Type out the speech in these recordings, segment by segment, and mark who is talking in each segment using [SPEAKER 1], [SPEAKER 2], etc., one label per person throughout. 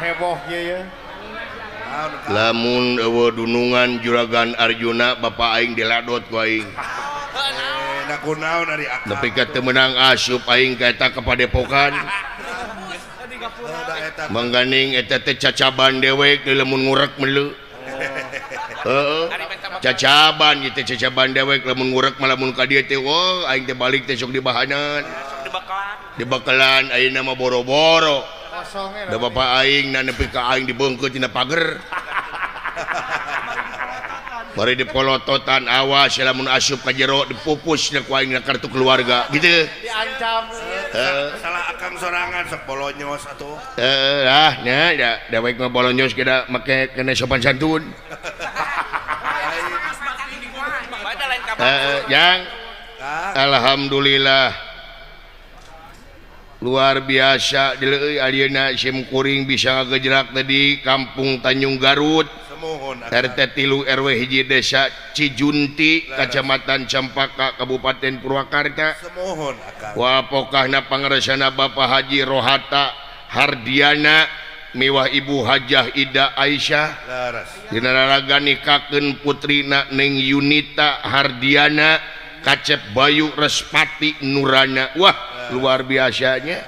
[SPEAKER 1] Heboh ieu ye.
[SPEAKER 2] Lamun eueuh dunungan Juragan Arjuna, Bapak aing diladot ku aing.
[SPEAKER 3] Da kunaon ari akang?
[SPEAKER 2] Nepi ka teu meunang asup aing ka eta ka padepokan.
[SPEAKER 3] Da eta.
[SPEAKER 2] Mangganing eta teh cacaban dewek deui lamun ngurek meuleu. Heeh. Cacaban ieu teh, cacaban dewek lamun ngurek mah, lamun ka dieu teh, wah, aing teh balik teh sok dibahanan. Dibekalan ayeuna mah boro-boro.
[SPEAKER 1] Kosong.
[SPEAKER 2] Da bapak aing na nepi ka aing dibeungkeut tina pager. Bari dipolototan, awas lamun asup ka jero dipupus na ku aing na kartu keluarga gitu.
[SPEAKER 1] Diancam.
[SPEAKER 2] Heeh.
[SPEAKER 3] Salah akang sorangan sok bolonyos atuh.
[SPEAKER 2] Heeh, ah nya da dewek mah bolonyos kita make kena sopan santun. Heeh, yang
[SPEAKER 3] Kang.
[SPEAKER 2] Alhamdulillah, luar biasa dileuy ayeuna sim kuring bisa ngagejrak tadi Kampung Tanjung Garut.
[SPEAKER 3] Semuhun akang.
[SPEAKER 2] RT 3 RW 1 Desa Cijunti, Kecamatan Campaka, Kabupaten Purwakarta.
[SPEAKER 3] Semuhun akang.
[SPEAKER 2] Wapokahna pangaresana Bapak Haji Rohata Hardiana miwah Ibu Hajah Ida Aisyah.
[SPEAKER 3] Leres.
[SPEAKER 2] Dina raraga nikakeun putrina Neng Yunita Hardiana Kacep Bayu Respati Nurana. Wah, luar biasanya,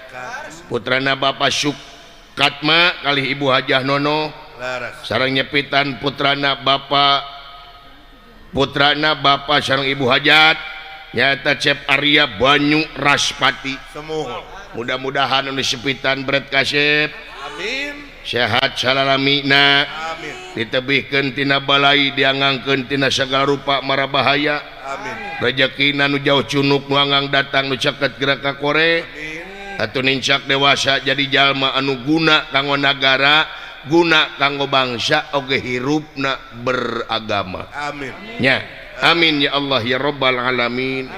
[SPEAKER 2] putrana Bapak Sukatma kali Ibu Hajah Nono.
[SPEAKER 3] Leres.
[SPEAKER 2] Sareng nyepitan putrana Bapak sareng Ibu Hajat, nyata Cep Arya Banyu Raspati.
[SPEAKER 3] Semuhun.
[SPEAKER 2] Mudah-mudahan anu sepitan berat kasep.
[SPEAKER 3] Amin.
[SPEAKER 2] Sehat salalamina.
[SPEAKER 3] Amin.
[SPEAKER 2] Ditebihkeun tina balai, diangangkeun tina segala rupa mara bahaya.
[SPEAKER 3] Amin.
[SPEAKER 2] Rezekina nu jauh cunuk nu anggang datang, nu caket gerak ka kore.
[SPEAKER 3] Amin.
[SPEAKER 2] Atuh nincak dewasa jadi jalma anu guna kanggo nagara, guna kanggo bangsa, oge hirupna beragama.
[SPEAKER 3] Amin.
[SPEAKER 2] Nya, amin ya Allah ya Rabbal alamin.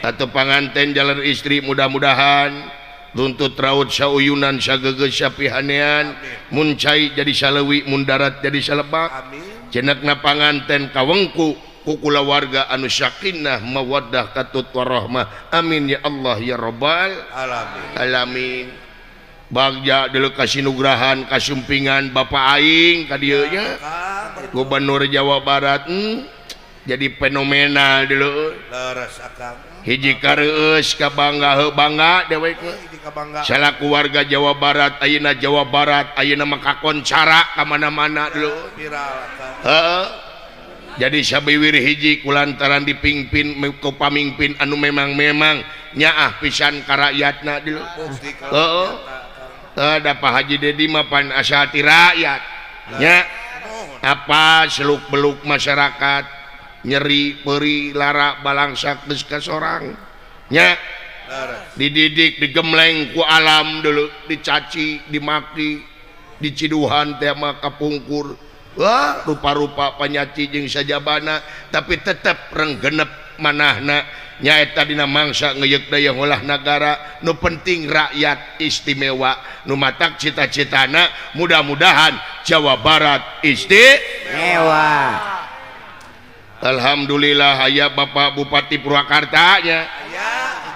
[SPEAKER 2] Atau panganten jalan istri mudah-mudahan tuntut raut sauyunan sagegeus sapihanean, mun cai jadi salewi, mun darat jadi salebak.
[SPEAKER 3] Amin.
[SPEAKER 2] Cenekna panganten kawengku ku kulawarga anu sakinah mawaddah katut warahmah. Amin ya Allah ya Rabbal
[SPEAKER 3] alamin.
[SPEAKER 2] Alamin. Bagja dulu kasinugrahan kasumpingan Bapak aing ka dieu nya.
[SPEAKER 3] Akang.
[SPEAKER 2] Gubernur Jawa Barat, jadi fenomenal dulu.
[SPEAKER 3] Leres akang.
[SPEAKER 2] Hiji kareueus kabangga heuh bangga dewek mah.
[SPEAKER 3] Hiji kabangga.
[SPEAKER 2] Salaku warga Jawa Barat ayeuna, Jawa Barat ayeuna mah kakoncara ka mana-mana dulu.
[SPEAKER 3] Viral akang.
[SPEAKER 2] Heeh. Jadi sabiwir hiji kulantaran dipingpin ku pamingpin anu memang-memang nyaah pisan ka rakyatna dulu.
[SPEAKER 3] Bukti kalau
[SPEAKER 2] Heeh.
[SPEAKER 3] nyata, akang.
[SPEAKER 2] Teu da Pak Haji Dedi mah pan asa hati rakyat nya.
[SPEAKER 3] Mohon.
[SPEAKER 2] Apa seluk beluk masyarakat, nyeri peri lara balangsak geus kasorang nya.
[SPEAKER 3] Leres.
[SPEAKER 2] Dididik digemleng ku alam dulu, dicaci dimaki diciduhan teh mah kapungkur, wah, rupa-rupa panyaci jeung sajabana, tapi tetep renggenep manahna nyaeta dina mangsa ngeuyeuk daya ngolah nagara, nu penting rakyat istimewa, nu matak cita-citana mudah-mudahan Jawa Barat istimewa. Alhamdulillah aya Bapak Bupati Purwakarta nya.
[SPEAKER 3] Aya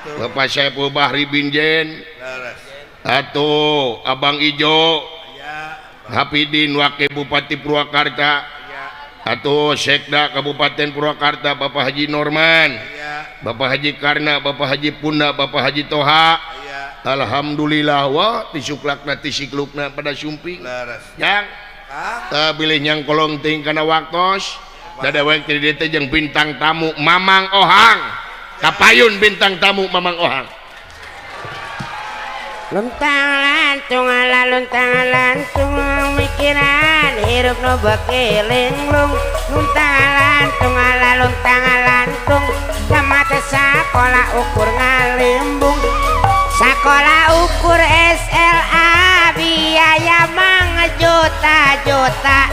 [SPEAKER 3] itu.
[SPEAKER 2] Bapak Saiful Bahri Binjen.
[SPEAKER 3] Leres.
[SPEAKER 2] Atau Abang Ijo.
[SPEAKER 3] Aya.
[SPEAKER 2] Hapidin Wakil Bupati Purwakarta.
[SPEAKER 3] Aya.
[SPEAKER 2] Atau Sekda Kabupaten Purwakarta Bapak Haji Norman.
[SPEAKER 3] Aya.
[SPEAKER 2] Bapak Haji Karna, Bapak Haji Punda, Bapak Haji Toha.
[SPEAKER 3] Aya.
[SPEAKER 2] Alhamdulillah, wah, tisuklakna tisiklukna pada sumping.
[SPEAKER 3] Leres.
[SPEAKER 2] Yang
[SPEAKER 3] Kang.
[SPEAKER 2] Bilih nyangkolong ting kana waktos da dewek teh di dieu teh jeung bintang tamu Mamang Ohang. Kapayun bintang tamu Mamang Ohang.
[SPEAKER 4] Luntang lantung ala luntang lantung, mikiran hirup nu beuki linglung. Luntang lantung ala luntang lantung, tamat sakola ukur ngalimbung, sakola ukur SLA biaya mang juta-juta,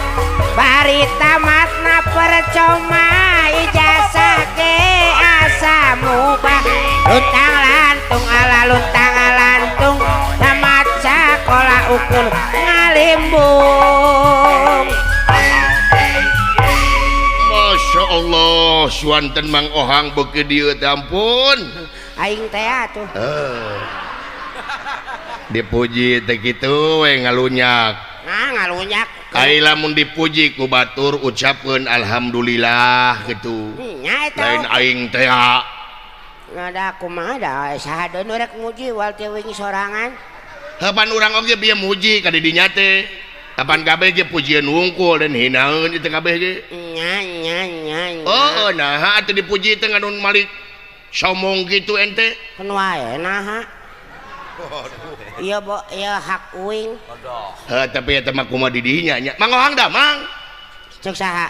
[SPEAKER 4] bari tamatna percuma, ijazah ge asa mubah. Luntang lantung ala luntang lantung, tamat sakola ukur ngalimbung.
[SPEAKER 2] Masya Allah, suanten Mang Ohang beuki dieu teh, ampun.
[SPEAKER 4] Aing teh atuh.
[SPEAKER 2] Dipuji teh kitu we ngalunyak.
[SPEAKER 4] Nah ngalunyak.
[SPEAKER 2] Ai lamun dipuji ku batur ucapkeun alhamdulillah gitu.
[SPEAKER 4] Nya eta.
[SPEAKER 2] Lain aing teh.
[SPEAKER 4] Ada kumaha da saha deui nu rek muji wal teh wingi sorangan.
[SPEAKER 2] Kapan urang oge bieu muji ka didinya teh. Kapan kabeh ge pujian wungkul dan hinaeun itu kabeh ge.
[SPEAKER 4] Nya nya nya.
[SPEAKER 2] Oh, nah atuh dipuji teh nganun malik somong gitu ente.
[SPEAKER 4] Keun wae naha. Iya bo, iya hak uing.
[SPEAKER 2] Heh, tapi eta mah kumaha di dinya nya. Mang Ohang da mang.
[SPEAKER 4] Cek saha?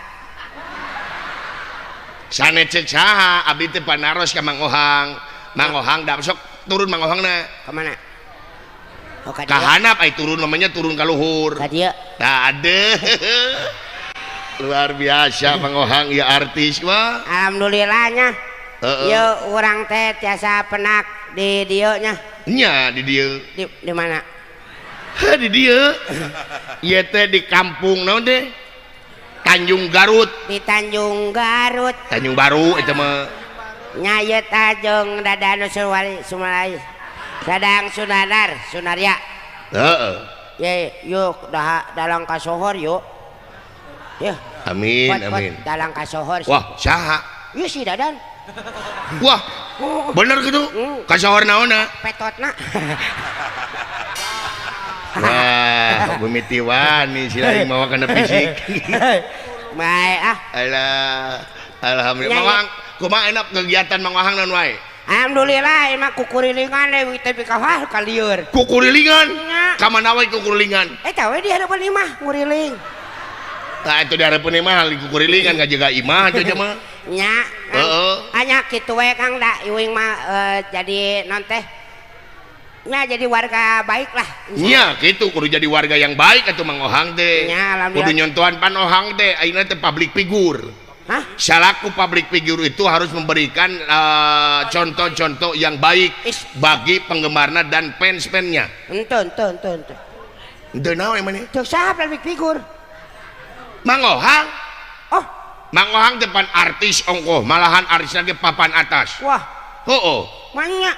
[SPEAKER 2] Sane cek saha, abdi teh panaros ka Mang Ohang. Mang Ohang da sok turun Mang Ohangna.
[SPEAKER 4] Ka mana? Oh, ka dieu.
[SPEAKER 2] Ka handap ai turun namanya turun ka luhur.
[SPEAKER 4] Ka dieu.
[SPEAKER 2] Tah adeuh. Luar biasa Mang Ohang ieu artis wah.
[SPEAKER 4] Alhamdulillah nya.
[SPEAKER 2] Heeh.
[SPEAKER 4] Ieu urang teh tiasa penak di dieu nya.
[SPEAKER 2] Nya di dieu.
[SPEAKER 4] Di mana?
[SPEAKER 2] Heh di dieu. Ieu teh di kampung naon teh? Tanjung Garut.
[SPEAKER 4] Di Tanjung Garut.
[SPEAKER 2] Tanjung Baru eta mah.
[SPEAKER 4] Nya ieu tah jeung Dadan Suwali Sumalai. Sadang Sunadar Sunarya.
[SPEAKER 2] Heeh.
[SPEAKER 4] Ye yuk dah dalang kasohor yuk. Yeuh.
[SPEAKER 2] Amin
[SPEAKER 4] pot,
[SPEAKER 2] amin.
[SPEAKER 4] Pot, dalang kasohor.
[SPEAKER 2] Wah, saha?
[SPEAKER 4] Ieu si Dadan.
[SPEAKER 2] Wah, bener gitu. Kasohor naonna?
[SPEAKER 4] Petotna.
[SPEAKER 2] Wah, mimiti wani si lain mawa kana fisik.
[SPEAKER 4] Bae ah.
[SPEAKER 2] Alah, alhamdulillah. Mang Ohang, kumaha enak kegiatan Mang Ohang naon wae?
[SPEAKER 4] Alhamdulillah emang kukurilingan deui teh pikawah kalieur.
[SPEAKER 2] Kukurilingan?
[SPEAKER 4] Nya.
[SPEAKER 2] Ka mana wae kukurilingan?
[SPEAKER 4] Eta we di hareupeun imah nguriling.
[SPEAKER 2] Tah itu di hareupeun imah kukurilingan ngajaga imah atuh mah.
[SPEAKER 4] Nya.
[SPEAKER 2] Heeh.
[SPEAKER 4] Anya kitu we Kang da iwing mah jadi non teh. Nya jadi warga baik lah.
[SPEAKER 2] Nya kitu kudu jadi warga yang baik atuh Mang Ohang teh.
[SPEAKER 4] Nya alhamdulillah.
[SPEAKER 2] Kudu nyontohan pan Ohang teh ayeuna teh public figure.
[SPEAKER 4] Hah?
[SPEAKER 2] Selaku public figure itu harus memberikan contoh-contoh yang baik bagi penggemarna dan fans-fansnya.
[SPEAKER 4] Ente.
[SPEAKER 2] Ente naon emang?
[SPEAKER 4] Cek saha public figure?
[SPEAKER 2] Mang Ohang.
[SPEAKER 4] Oh,
[SPEAKER 2] Mang Ohang depan artis ongkoh, malahan artisna ge papan atas.
[SPEAKER 4] Wah.
[SPEAKER 2] Heueuh.
[SPEAKER 4] Manya.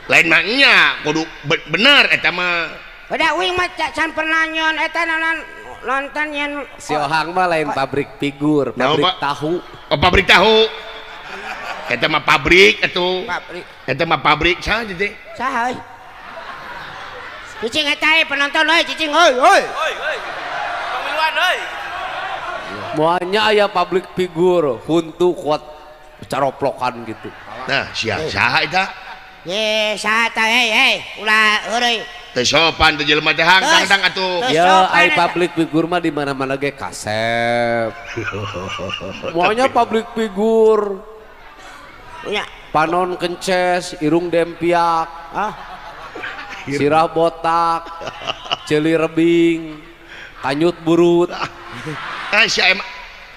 [SPEAKER 2] Lain manya, kudu bener eta mah.
[SPEAKER 4] Udah uing mah can pernah nyon eta nonton yen
[SPEAKER 1] si Ohang mah lain pabrik figur, pabrik tahu.
[SPEAKER 2] Oh, pabrik tahu. Eta mah pabrik atuh.
[SPEAKER 4] Pabrik.
[SPEAKER 2] Eta mah pabrik saha teh?
[SPEAKER 4] Saha euy? Cicing eta penonton euy, cicing euy, euy.
[SPEAKER 3] Euy, euy. Pamiluan euy.
[SPEAKER 1] Moalnya aya public figur huntu kuat caroplokan gitu.
[SPEAKER 2] Nah, sia saha eta?
[SPEAKER 4] Ye, saha ta hei hei, ulah heureuy.
[SPEAKER 2] Teu sopan teh jelema teh hang tang atuh.
[SPEAKER 1] Ya, ai public figur mah di mana-mana ge kasep. Moalnya public figur.
[SPEAKER 4] Nya.
[SPEAKER 1] Panon kences, irung dempiak.
[SPEAKER 4] Ah.
[SPEAKER 1] Sirah botak, ceuli rebing, kanyut burut.
[SPEAKER 2] Eh, sia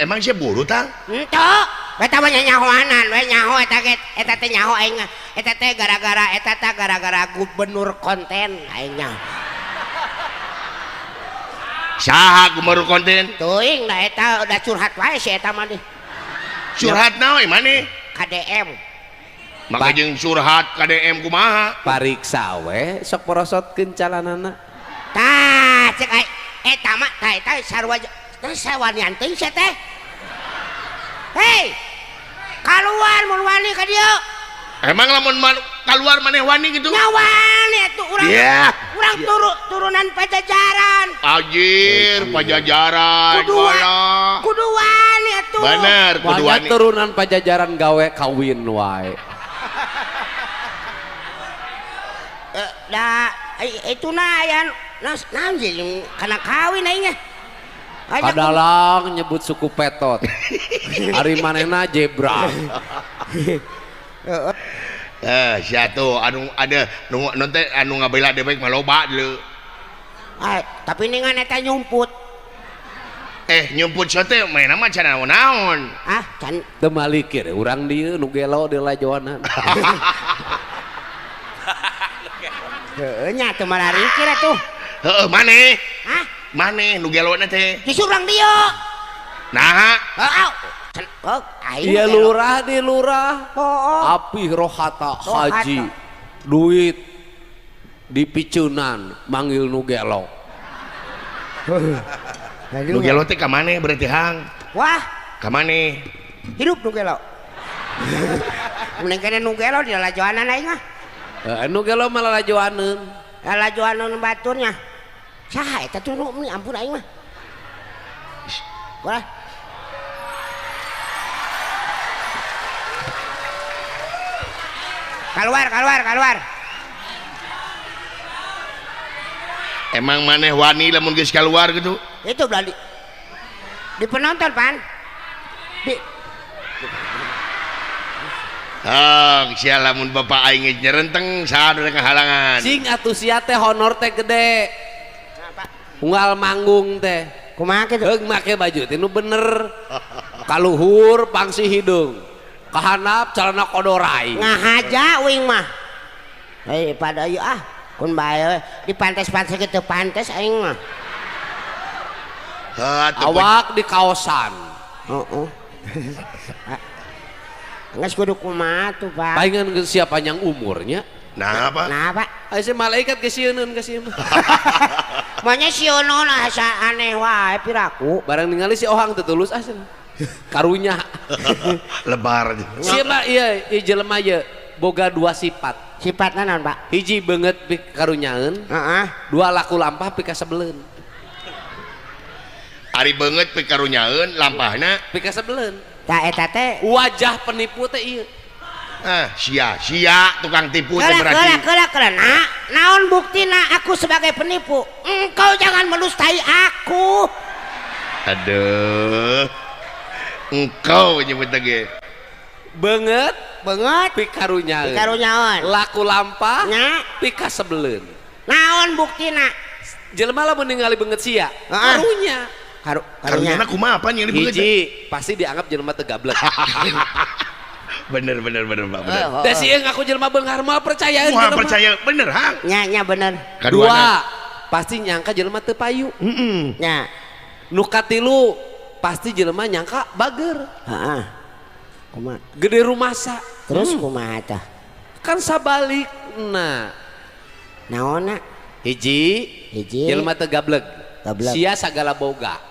[SPEAKER 2] emang sia burut tang?
[SPEAKER 4] Henteu. Eta mah nyahoanan we nyaho eta ge eta teh nyaho aing eta teh gara-gara eta teh gara-gara gubernur konten aing nya.
[SPEAKER 2] Saha gubernur konten?
[SPEAKER 4] Teuing da eta udah curhat wae si eta mah deh.
[SPEAKER 2] Curhat naon maneh?
[SPEAKER 4] KDM.
[SPEAKER 2] Maka jeung curhat KDM kumaha?
[SPEAKER 1] Pariksa we sok porosotkeun calanana.
[SPEAKER 4] Tah cek aing eta mah tah eta sarua teh sawanian teuing sia teh. Hei, kaluar mun wani ka dieu.
[SPEAKER 2] Emang lamun kaluar maneh wani gitu?
[SPEAKER 4] Nya wani atuh urang.
[SPEAKER 2] Yeah.
[SPEAKER 4] Urang turunan Pajajaran.
[SPEAKER 2] Anjir, Pajajaran.
[SPEAKER 4] Kudu wani atuh.
[SPEAKER 2] Bener, kudu wani.
[SPEAKER 1] Turunan Pajajaran gawe kawin wae.
[SPEAKER 4] Da itu na aya naon jeung kana kawin aing nya.
[SPEAKER 1] Padalang nyebut suku petot. Ari manehna zebra.
[SPEAKER 2] Sia tuh anu ada nu teh anu ngabela dewek mah loba deuleu.
[SPEAKER 4] Tapi ningan eta nyumput.
[SPEAKER 2] Nyumput sote maena mah can naon-naon.
[SPEAKER 4] Ah, can
[SPEAKER 1] teu malikir urang dieu nu gelo di lajoanan.
[SPEAKER 4] Heueuh nya teu malarikir atuh.
[SPEAKER 2] Heueuh maneh.
[SPEAKER 4] Hah?
[SPEAKER 2] Maneh nu gelona teh?
[SPEAKER 4] Justru urang dieu.
[SPEAKER 2] Naha?
[SPEAKER 4] Heeh. Aing
[SPEAKER 1] Iya lurah di lurah.
[SPEAKER 4] Oh.
[SPEAKER 1] Api rohata haji. Duit dipicunan manggil nu gelo.
[SPEAKER 2] Nu gelo teh ka maneh berarti hang.
[SPEAKER 4] Wah,
[SPEAKER 2] ka maneh?
[SPEAKER 4] Hidup nu gelo. Mending kene nu gelo di lalajoanan aing mah.
[SPEAKER 1] Nu gelo mah lalajoaneun.
[SPEAKER 4] Lalajoaneun baturnya. Saha eta tuh nu ampun aing mah. Wah. Keluar, keluar, keluar.
[SPEAKER 2] Emang maneh wani lamun geus keluar gitu?
[SPEAKER 4] Itu belah di penonton, Pan. Di
[SPEAKER 2] Ah, sia lamun bapak aing geus nyerenteng saha nu kahalangan.
[SPEAKER 1] Sing atuh sia teh honor teh gede. Unggal manggung teh.
[SPEAKER 4] Kumaha kitu?
[SPEAKER 1] Heung make baju teh nu bener. Kaluhur pangsi hideung. Kahanap calana kodorai.
[SPEAKER 4] Ngahaja uing mah. Hei pada ieu ah, kun bae di pantes-pantes kitu pantes aing mah.
[SPEAKER 1] Awak di kaosan.
[SPEAKER 4] Heeh. Geus kudu kumaha tuh, Pak.
[SPEAKER 1] Palingan geus sia panjang umurnya.
[SPEAKER 2] Nah, apa?
[SPEAKER 4] Nah, Pak.
[SPEAKER 1] Aya si malaikat ge sieuneun ka sia mah.
[SPEAKER 4] Manya sieunna asa aneh wae piraku.
[SPEAKER 1] Barang ningali si Ohang teu tulus ah cenah. Karunya.
[SPEAKER 2] Lebar.
[SPEAKER 1] Sia mah ieu ieu jelema ieu boga dua sifat.
[SPEAKER 4] Sifatna naon, Pak?
[SPEAKER 1] Hiji beungeut pikarunyaeun.
[SPEAKER 4] Heeh.
[SPEAKER 1] Dua laku lampah pikasebeleun.
[SPEAKER 2] Ari beungeut pikarunyaeun lampahna
[SPEAKER 1] pikasebeleun.
[SPEAKER 4] Tah eta teh
[SPEAKER 1] wajah penipu teh ieu.
[SPEAKER 2] Ah, sia, sia tukang tipu teh berarti.
[SPEAKER 4] Kela kela kela naon buktina aku sebagai penipu? Engkau jangan mendustai aku.
[SPEAKER 2] Aduh. Engkau nyebut lagi.
[SPEAKER 1] Beungeut,
[SPEAKER 4] beungeut
[SPEAKER 1] pikarunyaeun.
[SPEAKER 4] Pikarunyaeun.
[SPEAKER 1] Laku lampah
[SPEAKER 4] nya
[SPEAKER 1] pikasebeleun.
[SPEAKER 4] Naon buktina?
[SPEAKER 1] Jelema lamun ningali beungeut sia, karunya.
[SPEAKER 2] Karunya kumaha apa ningali beungeut?
[SPEAKER 1] Hiji, pasti dianggap jelema teu gablek.
[SPEAKER 2] Bener bener bener Pak, bener.
[SPEAKER 1] Da sieun ngaku jelema beunghar moal percaya.
[SPEAKER 2] Moal percaya bener hang.
[SPEAKER 4] Nya nya bener.
[SPEAKER 1] Dua, pasti nyangka jelema teu payu.
[SPEAKER 2] Heeh.
[SPEAKER 4] Nya.
[SPEAKER 1] Nu katilu pasti jelema nyangka bager.
[SPEAKER 4] Heeh. Kumaha?
[SPEAKER 1] Gede rumasa.
[SPEAKER 4] Terus kumaha tah?
[SPEAKER 1] Kan sabalikna.
[SPEAKER 4] Naonna?
[SPEAKER 1] Hiji,
[SPEAKER 4] hiji
[SPEAKER 1] jelema teu gablek.
[SPEAKER 4] Gablek.
[SPEAKER 1] Sia sagala boga.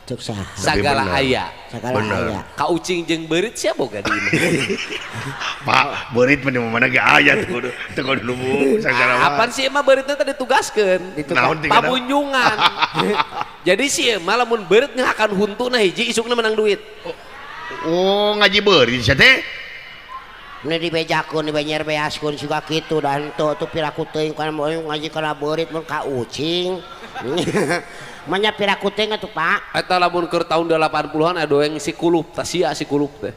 [SPEAKER 4] Cuk saha?
[SPEAKER 1] Sagala aya.
[SPEAKER 4] Sagala aya.
[SPEAKER 1] Ka ucing jeung beurit sia boga di imah.
[SPEAKER 2] Pak, beurit mah di mana ge aya tuh teu kudu lubu sagala.
[SPEAKER 1] Apaan sih emang beuritna teh ditugaskeun? Pamunjungan. Jadi sih emang lamun beurit ngahakan huntuna hiji isukna menang duit.
[SPEAKER 2] Oh, ngaji beurit sia teh?
[SPEAKER 4] Ini dibejakeun, dibenyer beaskeun siga kitu da henteu atuh piraku teuing kana ngaji kana beurit mun ka ucing. Manya piraku teuing atuh, Pak.
[SPEAKER 1] Eta lamun keur tahun 80-an aya doeng si kulup, tah sia si kulup teh.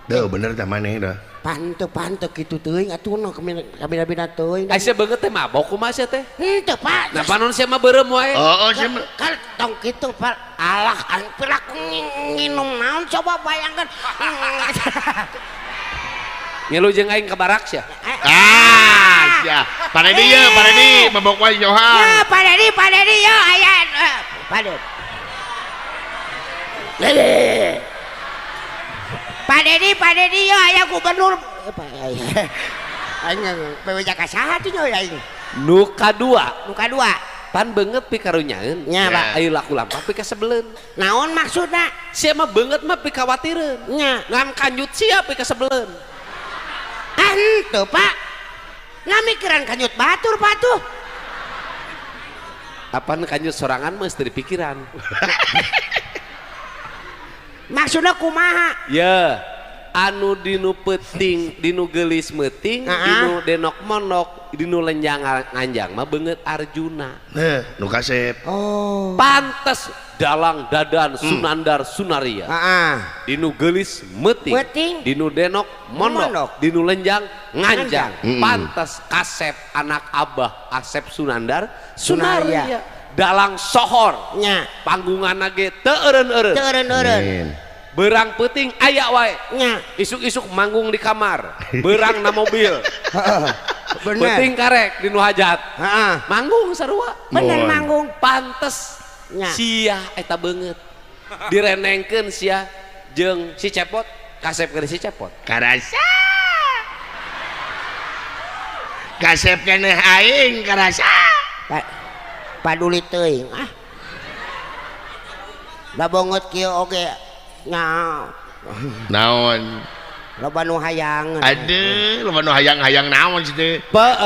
[SPEAKER 2] Deuh bener tah maneh dah.
[SPEAKER 4] Panteu-panteu kitu teuing atuh nu kabina-bina teuing.
[SPEAKER 1] Ai sia beungeut teh mabok kumaha sia teh?
[SPEAKER 4] Henteu, Pak.
[SPEAKER 1] Nah panon sia mah beureum wae.
[SPEAKER 2] Heeh, sia mah
[SPEAKER 4] kan tong kitu, Pak. Alah, aing piraku nginum naon coba bayangkan.
[SPEAKER 1] Ngilu jeung aing ka barak sia.
[SPEAKER 2] Ah, sia. Pak Dedi ye, Pak Dedi mabok wae Johan.
[SPEAKER 4] Ya, Pak Dedi, Pak Dedi yo aya. Pak Dedi. Pak Dedi, Pak Dedi yo aya gubernur. Aing peweja ka saha tuh nyo aing.
[SPEAKER 1] Nu kadua,
[SPEAKER 4] nu kadua.
[SPEAKER 1] Pan beungeut pikarunyaeun.
[SPEAKER 4] Nya, Pak.
[SPEAKER 1] Ayo laku lampah pikasebeleun.
[SPEAKER 4] Naon maksudna?
[SPEAKER 1] Sia mah beungeut mah pikawatireun.
[SPEAKER 4] Nya.
[SPEAKER 1] Ngan kanjut sia pikasebeleun.
[SPEAKER 4] Ah henteu, Pak. Ngamikiran kanjut batur, Pak tuh.
[SPEAKER 1] Apaan kanjut sorangan mah geus teu dipikiran.
[SPEAKER 4] Maksudna kumaha?
[SPEAKER 1] Ya, anu dinu peuting, dinu geulis meuting, dinu denok monok, dinu lenjang nganjang mah beungeut Arjuna.
[SPEAKER 2] Heh, nu kasep.
[SPEAKER 4] Oh.
[SPEAKER 1] Pantes dalang dadan Sunandar Sunaria.
[SPEAKER 4] Heeh.
[SPEAKER 1] Dinu geulis meuting, dinu denok monok, dinu lenjang nganjang. Pantes kasep anak abah Asep Sunandar Sunaria. Dalang sohor.
[SPEAKER 4] Nya.
[SPEAKER 1] Panggunganna ge teu eureun-eureun.
[SPEAKER 4] Teu eureun-eureun.
[SPEAKER 1] Berang peuting aya wae.
[SPEAKER 4] Nya.
[SPEAKER 1] Isuk-isuk manggung di kamar, berang na mobil.
[SPEAKER 4] Bener.
[SPEAKER 1] Peuting karek di nu hajat.
[SPEAKER 4] Heeh.
[SPEAKER 1] Manggung sarua.
[SPEAKER 4] Bener manggung.
[SPEAKER 1] Pantes sia eta beungeut. Direnengkeun sia jeung si Cepot, kasep keur si Cepot.
[SPEAKER 2] Karasa. Kasep keneh aing karasa.
[SPEAKER 4] Paduli teuing ah. Da beungeut kieu oge nya
[SPEAKER 2] naon?
[SPEAKER 4] Loba nu hayangeun.
[SPEAKER 2] Aduh, loba nu hayang-hayang naon situ?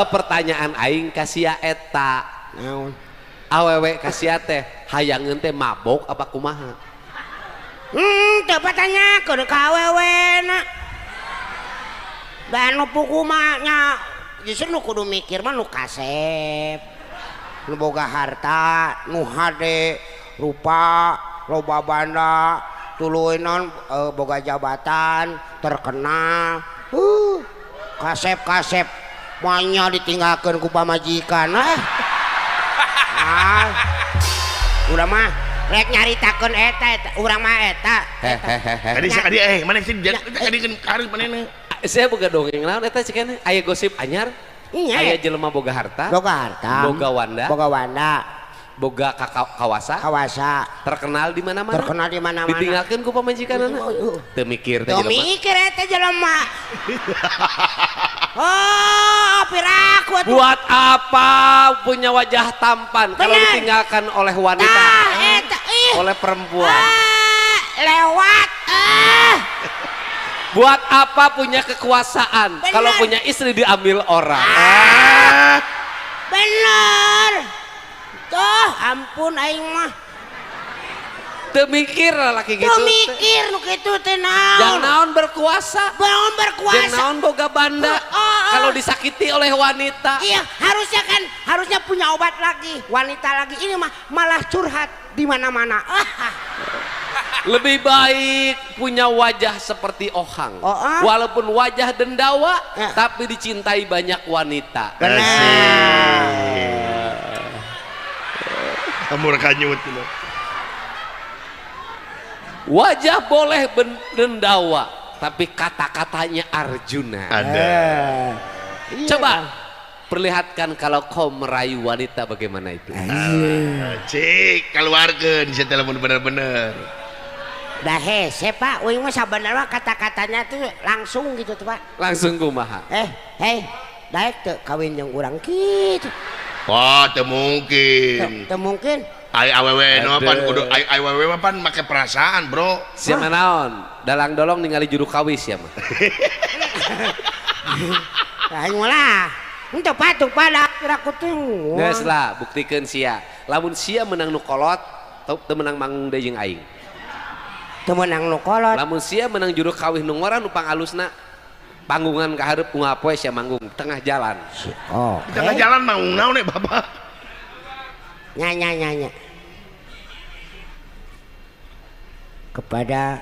[SPEAKER 1] Pertanyaan aing ka sia eta.
[SPEAKER 4] Naon?
[SPEAKER 1] Awewe ka sia teh hayangeun teh mabok apa kumaha?
[SPEAKER 4] Teu patanyakeun ka awewe na. Da nu puku mah nya justru nu kudu mikir mah nu kasep. Nu boga harta, nu hade, rupa, loba banda, tuluy non boga jabatan, terkenal. Kasep-kasep manya ditinggalkeun ku pamajikan. Ah. Udah mah rek nyaritakeun eta urang mah eta.
[SPEAKER 2] Tadi sakadi mana sih tadi kan karep manehna.
[SPEAKER 1] Saya boga dongeng naon eta cenah aya gosip anyar. Aya jelema boga harta.
[SPEAKER 4] Boga harta.
[SPEAKER 1] Boga wanda.
[SPEAKER 4] Boga wanda.
[SPEAKER 1] Boga kawasa.
[SPEAKER 4] Kawasa.
[SPEAKER 1] Terkenal di mana-mana.
[SPEAKER 4] Terkenal di mana-mana.
[SPEAKER 1] Ditinggalkeun ku pamajikanna. Teu mikir teh jelema.
[SPEAKER 4] Teu mikir eta jelema. Oh, piraku atuh.
[SPEAKER 1] Buat apa punya wajah tampan kalau ditinggalkan oleh wanita?
[SPEAKER 4] Tah, eta, ih.
[SPEAKER 1] Oleh perempuan.
[SPEAKER 4] Lewat.
[SPEAKER 1] Buat apa punya kekuasaan kalau punya istri diambil orang?
[SPEAKER 4] Bener. Tuh, ampun aing mah.
[SPEAKER 1] Teu mikir laki gitu.
[SPEAKER 4] Teu mikir nu kitu teh naon.
[SPEAKER 1] Jangan naon berkuasa.
[SPEAKER 4] Naon berkuasa.
[SPEAKER 1] Jangan naon boga banda. Kalau disakiti oleh wanita.
[SPEAKER 4] Iya, harusnya kan harusnya punya obat lagi, wanita lagi. Ini mah malah curhat di mana-mana.
[SPEAKER 1] Lebih baik punya wajah seperti Ohang. Walaupun wajah dendawa, tapi dicintai banyak wanita.
[SPEAKER 2] Benar. Kamu kanyut.
[SPEAKER 1] Wajah boleh dendawa, tapi kata-katanya Arjuna.
[SPEAKER 2] Ada.
[SPEAKER 1] Coba perlihatkan kalau kau merayu wanita bagaimana itu.
[SPEAKER 2] Cik, keluarga di telepon bener-bener.
[SPEAKER 4] Dah hese Pak, uing mah sabenerna kata-katanya tuh langsung gitu tuh Pak.
[SPEAKER 1] Langsung kumaha?
[SPEAKER 4] Hei, daek teu kawin jeung urang kitu.
[SPEAKER 2] Wah, teu mungkin.
[SPEAKER 4] Teu mungkin.
[SPEAKER 2] Ai awewe nu pan kudu ai awewe mah pan make perasaan, Bro.
[SPEAKER 1] Sia mah naon? Dalang dolong ningali juru kawis sia mah.
[SPEAKER 4] Aing mah henteu patuh pada piraku teh.
[SPEAKER 1] Geus lah, buktikeun sia. Lamun sia menang nu kolot, teu menang manggung deui jeung aing.
[SPEAKER 4] Teu menang nu kolot.
[SPEAKER 1] Lamun sia menang juru kawih nu ngora nu pangalusna, panggungan ka hareup unggal poe sia manggung tengah jalan.
[SPEAKER 4] Oh.
[SPEAKER 2] Di tengah jalan manggung naon we Bapak?
[SPEAKER 4] Nya nya nya nya. Kepada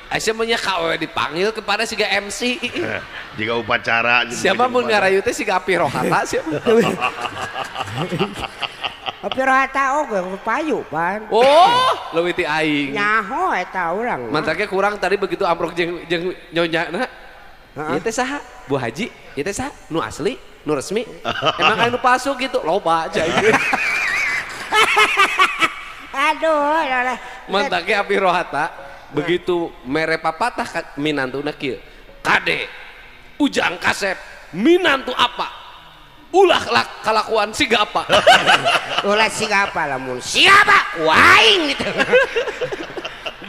[SPEAKER 1] Aisyah mah nya ka dipanggil kepada siga MC.
[SPEAKER 2] Jika upacara
[SPEAKER 1] siapa mun ngarayu teh siga Api Rohata siapa?
[SPEAKER 4] Api Rohata oge payu pan.
[SPEAKER 1] Oh, leuwih ti aing.
[SPEAKER 4] Nyaho eta urang.
[SPEAKER 1] Mantake kurang tadi begitu amprok jeung jeung nyonyana. Ieu teh saha? Bu Haji, ieu teh saha? Nu asli, nu resmi. Emang anu palsu gitu, loba aja.
[SPEAKER 4] Aduh,
[SPEAKER 1] mantake Api Rohata begitu mere papatah minantuna kieu. Kade Ujang Kasep minantu apa? Ulah kalakuan siga apa?
[SPEAKER 4] Ulah siga apa lamun siapa? Waing gitu.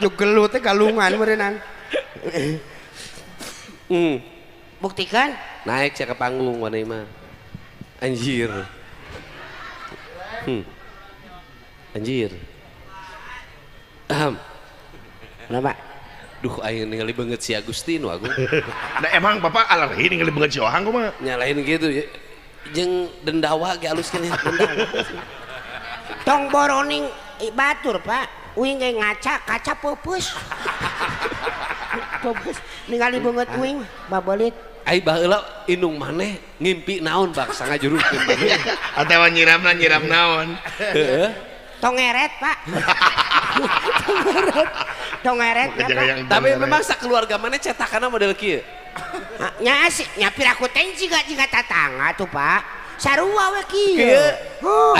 [SPEAKER 4] Juk gelut teh galungan meureunang. Buktikan
[SPEAKER 1] naik sia ke panggung maneh mah. Anjir. Anjir.
[SPEAKER 4] Kenapa?
[SPEAKER 1] Duh aing ningali beungeut si Agustino aku.
[SPEAKER 2] Nah emang bapak alergi ningali beungeut si Ohang kumaha?
[SPEAKER 1] Nyalain gitu ya. Jeung dendawa ge alus keneh dendawa.
[SPEAKER 4] Tong boroning batur Pak. Uing ge ngaca kaca peupeus. Peupeus ningali beungeut uing babelit.
[SPEAKER 1] Ai baheula indung maneh ngimpi naon bak sangajurukkeun maneh.
[SPEAKER 2] Atawa nyiramna nyiram naon.
[SPEAKER 1] Heeh.
[SPEAKER 4] Tong ngeret Pak. Tong ngeret.
[SPEAKER 1] Tapi memang sakeluarga maneh cetakanna model kieu.
[SPEAKER 4] Nya sih nya piraku teh jiga jiga tatangga tuh Pak. Sarua we kieu.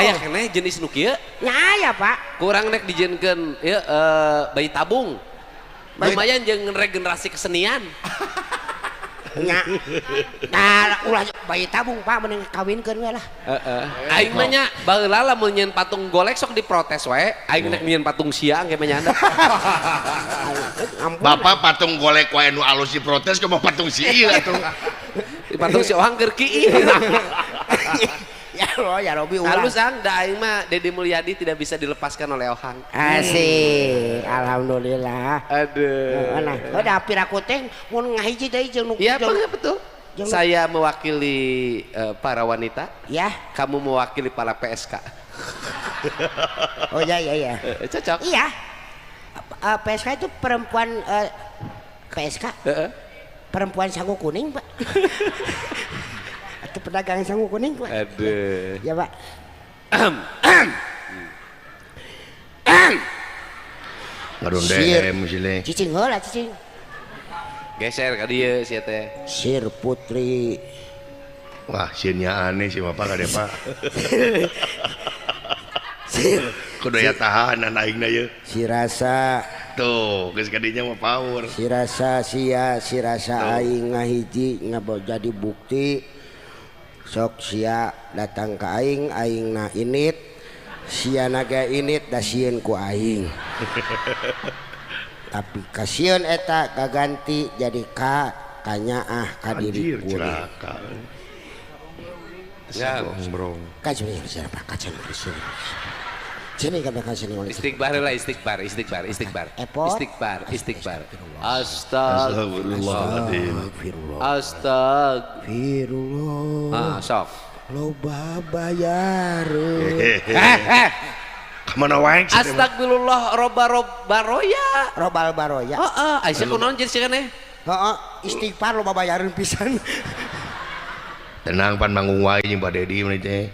[SPEAKER 1] Aya keneh jenis nu kieu?
[SPEAKER 4] Nya aya Pak.
[SPEAKER 1] Kurang nek dijieunkeun ieu bayi tabung. Lumayan jeung regenerasi kesenian.
[SPEAKER 4] Nya. Nah, ulah bayi tabung Pak mending kawinkeun we lah.
[SPEAKER 1] Heeh. Aing mah nya baheula lamun nyieun patung golek sok diprotes wae. Aing nek nyieun patung sia engke mah nyanda.
[SPEAKER 2] Bapak patung golek wae nu alus diprotes kumaha patung si ieu atuh.
[SPEAKER 1] Patung si Ohang keur kiih.
[SPEAKER 4] Ya Allah ya Robi ulah.
[SPEAKER 1] Halus ang da aing mah Dedi Mulyadi tidak bisa dilepaskan oleh Ohang.
[SPEAKER 4] Asik, alhamdulillah.
[SPEAKER 1] Aduh.
[SPEAKER 4] Nah, udah piraku teh mun ngahiji deui jeung nu.
[SPEAKER 1] Iya, betul. Saya mewakili para wanita.
[SPEAKER 4] Ya.
[SPEAKER 1] Kamu mewakili para PSK.
[SPEAKER 4] Oh iya iya iya.
[SPEAKER 1] Cocok.
[SPEAKER 4] Iya. PSK itu perempuan PSK. Perempuan sangu kuning, Pak. Atau pedagang sangu kuning, Pak.
[SPEAKER 1] Aduh.
[SPEAKER 4] Ya, Pak.
[SPEAKER 2] Ngarundem sile.
[SPEAKER 4] Cicing heula, cicing.
[SPEAKER 1] Geser ka dieu sia teh.
[SPEAKER 4] Sir Putri.
[SPEAKER 2] Wah, sieunnya aneh si Bapak ka Pak.
[SPEAKER 4] Sir.
[SPEAKER 2] Kudu aya tahanan aingna ieu.
[SPEAKER 4] Si rasa
[SPEAKER 2] tuh, geus ka dinya mah power.
[SPEAKER 4] Si rasa sia, si rasa aing ngahiji ngabawa jadi bukti. Sok sia datang ka aing, aing na init. Sia naga init da sieun ku aing. Tapi kasieun eta kaganti jadi ka kanyaah ka diri kuring.
[SPEAKER 1] Ya,
[SPEAKER 2] bro.
[SPEAKER 1] Istighbar lah, istighbar, istighbar, istighbar. Istighbar, istighbar. Astagfirullahaladzim. Astagfirullah. Ah, sok.
[SPEAKER 4] Loba bayareun.
[SPEAKER 2] Kemana wae?
[SPEAKER 1] Astagfirullah roba robaroya.
[SPEAKER 4] Robal baroya.
[SPEAKER 1] Heeh, Aisyah kunaon jadi sieun eh?
[SPEAKER 4] Heeh, istighfar loba bayareun pisan.
[SPEAKER 2] Tenang pan manggung wae jeung Pak Dedi mun teh.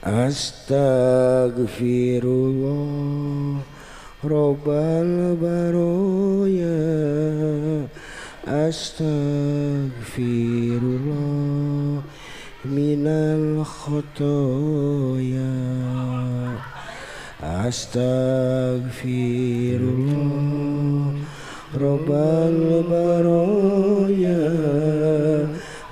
[SPEAKER 4] Astagfirullah robbal baroya. Astagfirullah minal khotoya. Astagfirullah robbal baroya.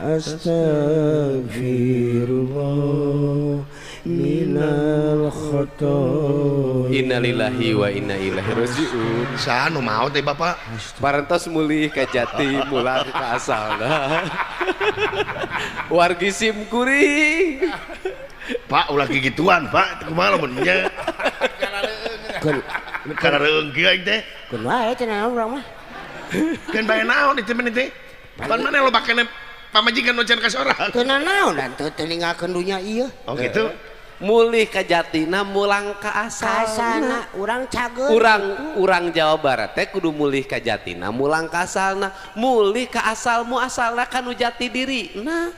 [SPEAKER 4] Astagfirullah minal khotoya.
[SPEAKER 1] Innalillahi wa inna ilaihi rajiun.
[SPEAKER 2] Saha nu maot teh Bapak?
[SPEAKER 1] Parantos mulih ka jati mulang ka asalna. Wargi sim kuring.
[SPEAKER 2] Pak ulah gituan Pak, kumaha lamun nya. Kana reueung kieu aing teh.
[SPEAKER 4] Keun wae cenah urang mah.
[SPEAKER 2] Keun bae naon itu mah teh? Pan maneh loba keneh pamajikan nu can ka sorang.
[SPEAKER 4] Teu naon dan teu ninggalkeun dunya ieu.
[SPEAKER 2] Oh gitu.
[SPEAKER 1] Mulih ka jatina mulang ka asalna.
[SPEAKER 4] Urang cageun.
[SPEAKER 1] Urang Jawa Barat teh kudu mulih ka jatina mulang ka asalna, mulih ka asalmu asalna kanu jati diri. Nah,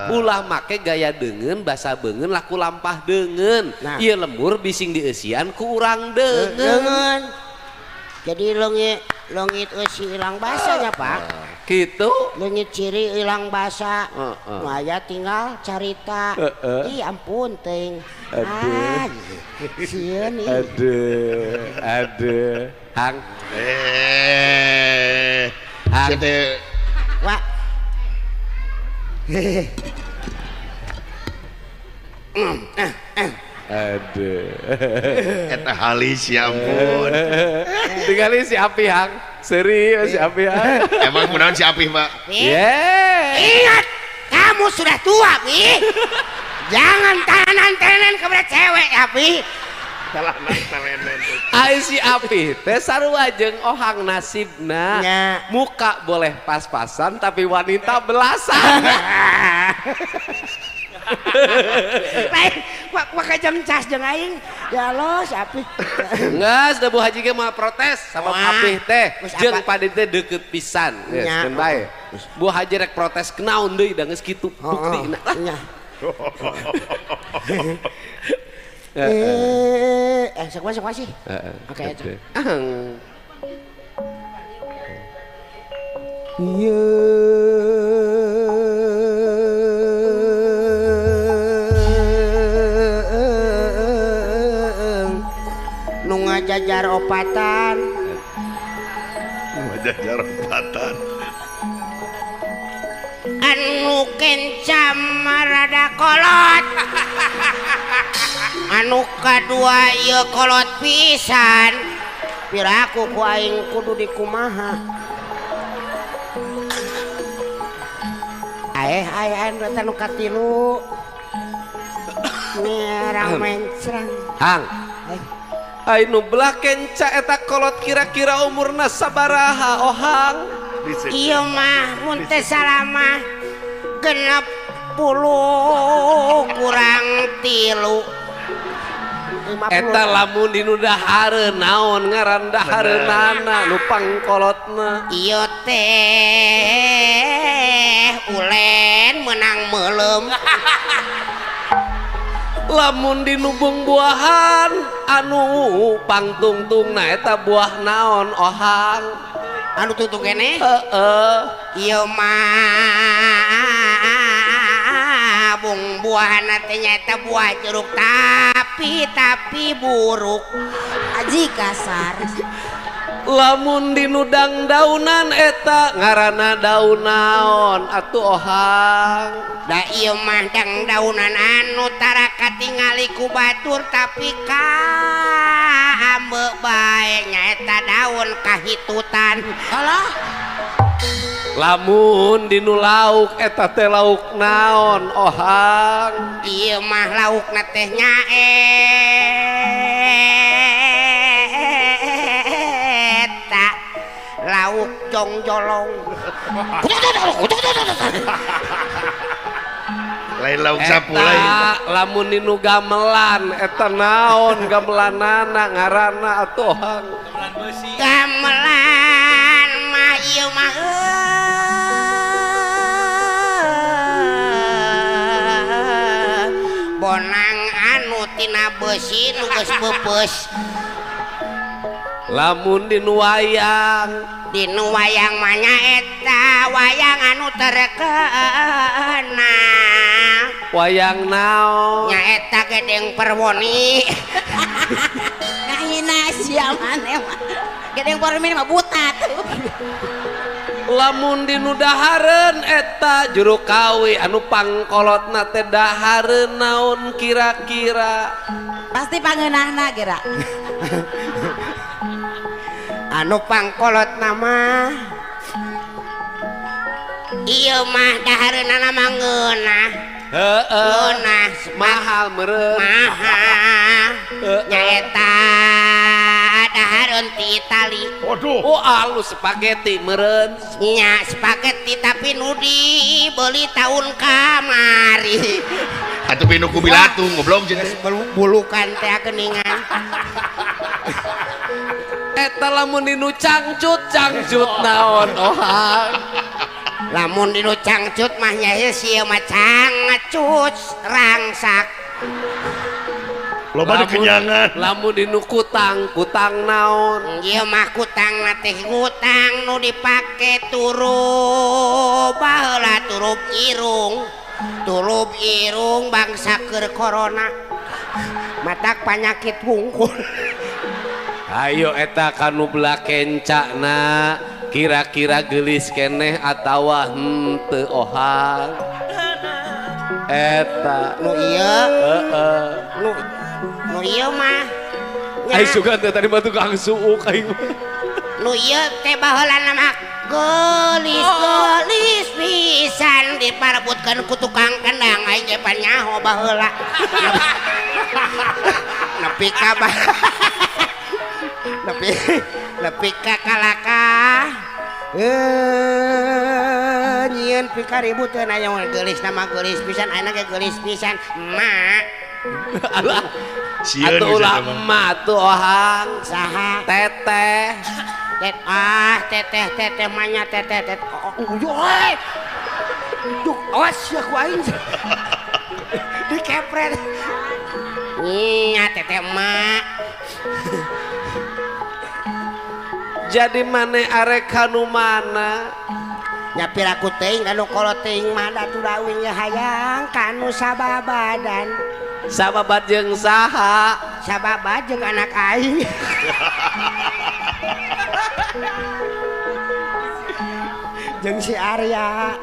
[SPEAKER 1] ulah make gaya deungeun basa beungeun laku lampah deungeun.
[SPEAKER 4] Nah.
[SPEAKER 1] Ieu lembur bising dieusian ku urang deungeun.
[SPEAKER 4] Jadi leungit eusi ilang basanya, Pak.
[SPEAKER 1] Gitu.
[SPEAKER 4] Leungit ciri ilang basa. Nu aya tinggal carita. Ih ampun teuing.
[SPEAKER 1] Aduh.
[SPEAKER 4] Sieun ieu.
[SPEAKER 1] Aduh. Aduh. Hang. Hang.
[SPEAKER 4] Wak.
[SPEAKER 1] Aduh.
[SPEAKER 2] Eta halis ya ampun.
[SPEAKER 1] Tinggali si Api Hang. Serius si Api Hang.
[SPEAKER 2] Emang kunaon si Api, Pak?
[SPEAKER 1] Yeah.
[SPEAKER 4] Ingat, kamu sudah tua, Pi. Jangan tahanan-tahanan kepada cewek, Api.
[SPEAKER 1] Ai si Api teh sarua jeung Ohang nasibna.
[SPEAKER 4] Ya.
[SPEAKER 1] Muka boleh pas-pasan tapi wanita belasan.
[SPEAKER 4] Lain, wak jam cas jeung aing. Ya Allah, si Api.
[SPEAKER 1] Geus da Bu Haji ge mah protes sama Api teh. Jeung Pak teh deukeut pisan. Geus keun bae. Bu Haji rek protes kenaon deui da geus kitu buktina.
[SPEAKER 4] Nya. Sok masuk sih. Oke itu. Nu ngajajar opatan.
[SPEAKER 2] Nu ngajajar opatan.
[SPEAKER 4] Anu kenca rada kolot. Anu kadua ieu kolot pisan. Piraku ku aing kudu dikumaha. Aeh aeh anu eta nu katilu. Merang mencrang.
[SPEAKER 1] Hang. Ai nu belah kenca eta kolot kira-kira umurna sabaraha ohang?
[SPEAKER 4] Ieu mah mun teu salah mah 60 kurang 3.
[SPEAKER 1] Eta lamun dinu dahareun naon ngaran dahareunana nu pangkolotna?
[SPEAKER 4] Ieu teh ulen meunang meuleum.
[SPEAKER 1] Lamun dinu buah-buahan anu pangtungtungna eta buah naon ohang?
[SPEAKER 4] Anu tungtung keneh?
[SPEAKER 1] Heeh.
[SPEAKER 4] Ieu mah bung buahna teh nyaeta buah jeruk tapi buruk.
[SPEAKER 5] Aji kasar.
[SPEAKER 1] Lamun dinu dangdaunan eta ngaranna daun naon atuh ohang?
[SPEAKER 4] Da ieu mah dangdaunan anu tara katingali ku batur tapi kaambe bae nyaeta daun kahitutan.
[SPEAKER 5] Alah.
[SPEAKER 1] Lamun dinu lauk eta teh lauk naon ohang?
[SPEAKER 4] Ieu mah laukna teh nyaeta lauk jongjolong.
[SPEAKER 2] Lain lauk sapu lain.
[SPEAKER 1] Lamun dinu gamelan eta naon gamelanana ngaranna atuh ohang?
[SPEAKER 3] Gamelan beusi.
[SPEAKER 4] Gamelan mah ieu mah bonang anu tina beusi nu geus peupeus.
[SPEAKER 1] Lamun dinu wayang,
[SPEAKER 4] dinu wayang mah nyaeta wayang anu terkenal.
[SPEAKER 1] Wayang naon?
[SPEAKER 4] Nyaeta Gedeng Perwoni.
[SPEAKER 5] Ngahina sia maneh mah. Gedeng Perwoni mah buta tuh.
[SPEAKER 1] Lamun dinu dahareun eta juru kawi anu pangkolotna teh dahareun naon kira-kira?
[SPEAKER 5] Pasti pangeunahna geura.
[SPEAKER 4] Anu pangkolotna mah ieu mah dahareunana mah ngeunah.
[SPEAKER 1] Heeh.
[SPEAKER 4] Ngeunah
[SPEAKER 1] mahal meureun.
[SPEAKER 4] Mahal. Nyaeta dahareun ti Itali.
[SPEAKER 2] Waduh.
[SPEAKER 1] Oh alus spaghetti meureun.
[SPEAKER 4] Nya spaghetti tapi nu dibeli tahun kamari.
[SPEAKER 2] Atuh pinu ku bilatung goblok jeung
[SPEAKER 4] bulukan teh geuningan.
[SPEAKER 1] Eta lamun dinu cangcut cangcut naon ohang?
[SPEAKER 4] Lamun dinu cangcut mah nya ieu mah cangcut rangsak.
[SPEAKER 2] Loba dikenyangan.
[SPEAKER 1] Lamun dinu kutang kutang naon?
[SPEAKER 4] Ieu mah kutangna teh ngutang nu dipake turub baheula turub irung. Turub irung bangsa keur corona. Matak panyakit wungkul.
[SPEAKER 1] Ayo eta kanu belah kencana kira-kira geulis keneh atawa henteu ohang? Eta
[SPEAKER 4] nu ieu
[SPEAKER 1] heeh.
[SPEAKER 4] Nu ieu mah
[SPEAKER 1] ai sugan teh tadi mah tukang suuk aing.
[SPEAKER 4] Nu ieu teh baheulana mah geulis-geulis pisan diparebutkeun ku tukang kendang aing ge panyaho baheula. Nepi ka nepi ka kalakah nyieun pikaributeun aya geulis nama geulis pisan ayeuna ge geulis pisan emak.
[SPEAKER 1] Alah atuh ulah emak atuh ohang.
[SPEAKER 4] Saha?
[SPEAKER 1] Teteh.
[SPEAKER 4] Ah teteh teteh manya teteh teteh. Uyuh. Duh awas ya ku aing. Dikepret. Nya teteh emak.
[SPEAKER 1] Jadi maneh arek kanu mana?
[SPEAKER 4] Nya piraku teuing anu kolot teuing mah da atuh dawing ge hayang kanu sababadan.
[SPEAKER 1] Sababad jeung saha?
[SPEAKER 4] Sababad jeung anak aing. Jeung si Arya.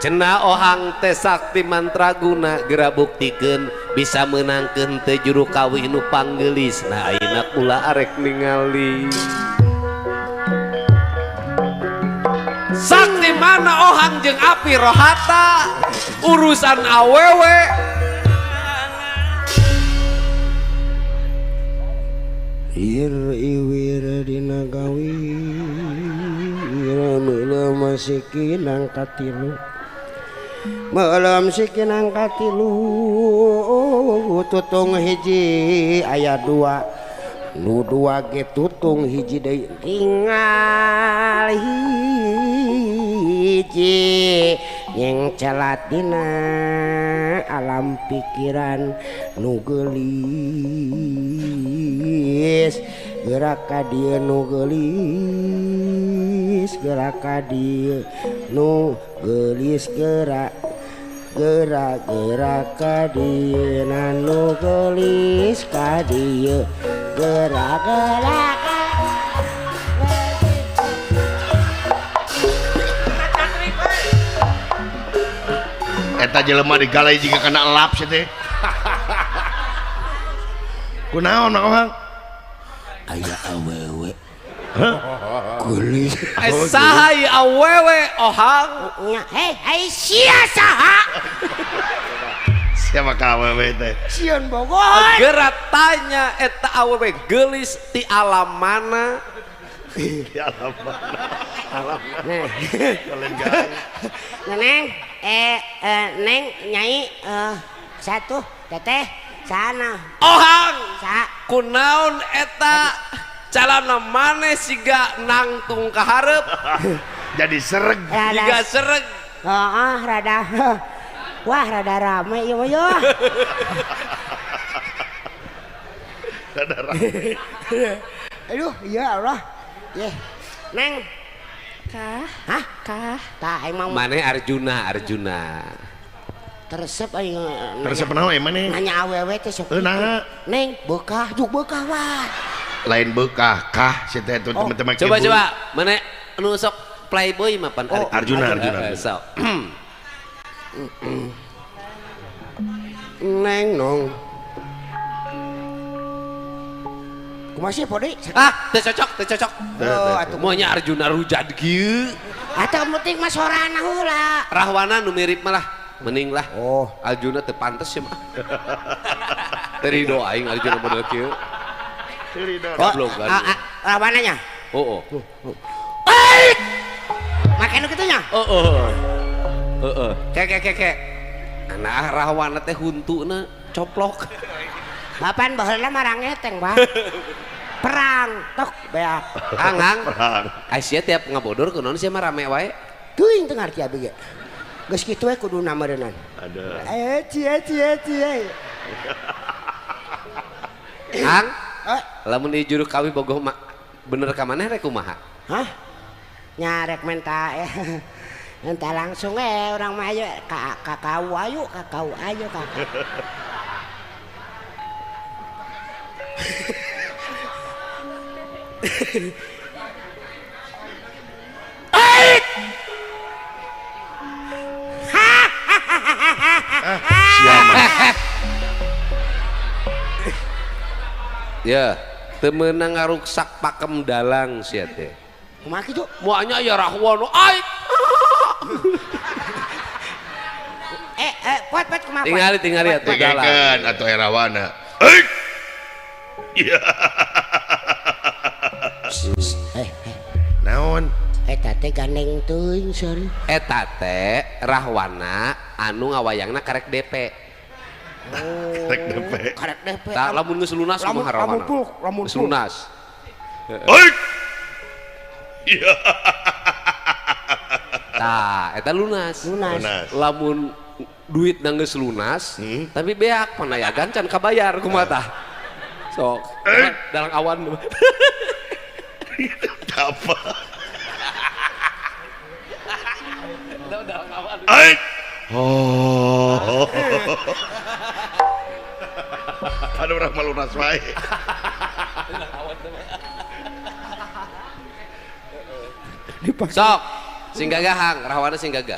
[SPEAKER 1] Cenah ohang teh sakti mantraguna geura buktikeun bisa meunangkeun teh juru kawih nu panggelis. Nah ayeuna kula arek ningali. Sakti mana ohang jeung api rohata urusan awewe.
[SPEAKER 4] Ir iwir dina gawira meuleum sikinang katilu meuleum sikinang katilu tutung hiji aya dua nu dua ge tutung hiji deui tinggal hiji yang celat dina alam pikiran nu geulis gerak ka dieu nu geulis gerak ka dieu nu geulis gerak gerak gerak ka dieu nu geulis ka dieu gerak gerak.
[SPEAKER 2] Eta jelema digalai jiga kana elap sih teh. Kunaon ohang?
[SPEAKER 4] Aya awewe. Geulis.
[SPEAKER 1] Saha ieu awewe ohang?
[SPEAKER 4] Hei, ai sia saha?
[SPEAKER 2] Siapa ka awewe teh?
[SPEAKER 4] Sieun bogohan.
[SPEAKER 1] Geura tanya eta awewe geulis ti alam mana?
[SPEAKER 2] Ti alam mana? Alam mana?
[SPEAKER 4] Neneng, neng nyai satu teteh sana.
[SPEAKER 1] Ohang
[SPEAKER 4] sa
[SPEAKER 1] kunaon eta calana maneh siga nangtung ka hareup.
[SPEAKER 2] Jadi sereg.
[SPEAKER 1] Siga sereg.
[SPEAKER 4] Heeh, rada. Wah, rada rame ieu mah yo.
[SPEAKER 2] Rada rame.
[SPEAKER 4] Aduh, ya Allah. Ye. Neng.
[SPEAKER 5] Kah?
[SPEAKER 4] Hah?
[SPEAKER 5] Kah?
[SPEAKER 4] Tah emang
[SPEAKER 1] maneh Arjuna, Arjuna.
[SPEAKER 4] Teresep aing.
[SPEAKER 2] Teresep naon emang maneh?
[SPEAKER 4] Nanya awewe teh sok.
[SPEAKER 2] Heuh
[SPEAKER 4] Neng, beukah juk beukah wae.
[SPEAKER 2] Lain beukah, kah si teh teman-teman.
[SPEAKER 1] Coba coba, maneh anu sok playboy mah pan
[SPEAKER 2] Arjuna, Arjuna.
[SPEAKER 1] Sok.
[SPEAKER 4] Neng nong. Kumaha sih podi?
[SPEAKER 1] Ah, teu cocok, teu cocok.
[SPEAKER 4] Oh, atuh
[SPEAKER 1] monya Arjuna rujad kieu.
[SPEAKER 4] Atuh penting mah sorana heula.
[SPEAKER 1] Rahwana nu mirip malah mending lah.
[SPEAKER 4] Oh,
[SPEAKER 1] Arjuna teu pantes sih mah. Teu rido aing Arjuna model kieu.
[SPEAKER 2] Teu rido.
[SPEAKER 1] Goblok kan.
[SPEAKER 4] Rahwana nya?
[SPEAKER 1] Heeh.
[SPEAKER 4] Make nu kitu nya?
[SPEAKER 1] Heeh. Heeh. Kek kek kek. Anak Rahwana teh huntuna coplok.
[SPEAKER 4] Bapan baheula mah rangeteng, Pak. Perang tok beak.
[SPEAKER 1] Angang. Ai sia tiap ngabodor kunaon sia mah rame wae.
[SPEAKER 4] Teuing teu ngarti abi ge. Geus kitu we kuduna meureunnan.
[SPEAKER 2] Aduh.
[SPEAKER 4] Eh cie cie cie.
[SPEAKER 1] Ang. Lamun di juru kawih bogoh bener ka maneh rek kumaha?
[SPEAKER 4] Hah? Nya rek menta Entah langsung orang mah ayo kakau ayo kakau ayo kakak.
[SPEAKER 2] Siapa?
[SPEAKER 1] Ya, teu meunang ngaruksak pakem dalang sia teh.
[SPEAKER 4] Kumaha kitu?
[SPEAKER 1] Moalnya aya rahwana. Ai.
[SPEAKER 4] Pot pot kumaha?
[SPEAKER 1] Tingali tingali atuh dalang.
[SPEAKER 2] Tegekeun atuh Rahwana. Euy. Iya. Naon?
[SPEAKER 4] Eta teh gandeng teuing sorry.
[SPEAKER 1] Eta teh Rahwana anu ngawayangna karek DP.
[SPEAKER 4] Oh,
[SPEAKER 2] karek DP.
[SPEAKER 4] Karek DP.
[SPEAKER 1] Tah lamun geus lunas kumaha Rahwana?
[SPEAKER 4] Lamun
[SPEAKER 1] geus lunas.
[SPEAKER 2] Euy. Iya.
[SPEAKER 1] Tah, eta lunas.
[SPEAKER 4] Lunas.
[SPEAKER 1] Lamun duit geus lunas, tapi beak panayagan can kabayar kumaha tah? Sok, dalang awan.
[SPEAKER 2] Apa?
[SPEAKER 1] Dalang awan.
[SPEAKER 2] Oh. Aduh urang mah lunas wae.
[SPEAKER 1] Sok, sing gagah hang, Rahwana sing gagah.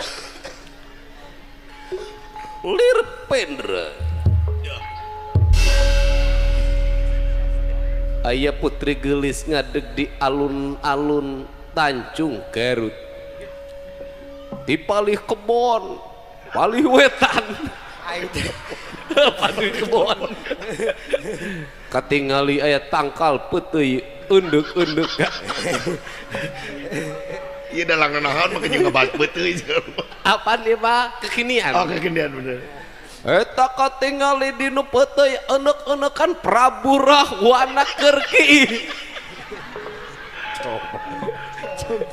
[SPEAKER 1] Lir Pendra. Aya putri gelis ngadeg di alun-alun Tanjung Garut. Di palih kebon, palih wetan. Palih kebon. Katingali aya tangkal peuteuy eundek-eundek.
[SPEAKER 2] Ieu dalang naon mah jeung ngebahas peuteuy.
[SPEAKER 1] Apaan ieu mah kekinian.
[SPEAKER 2] Oh, kekinian bener.
[SPEAKER 1] Eta katingali dinu peuteuy eundek-eundekan Prabu Rahwana keur kiih.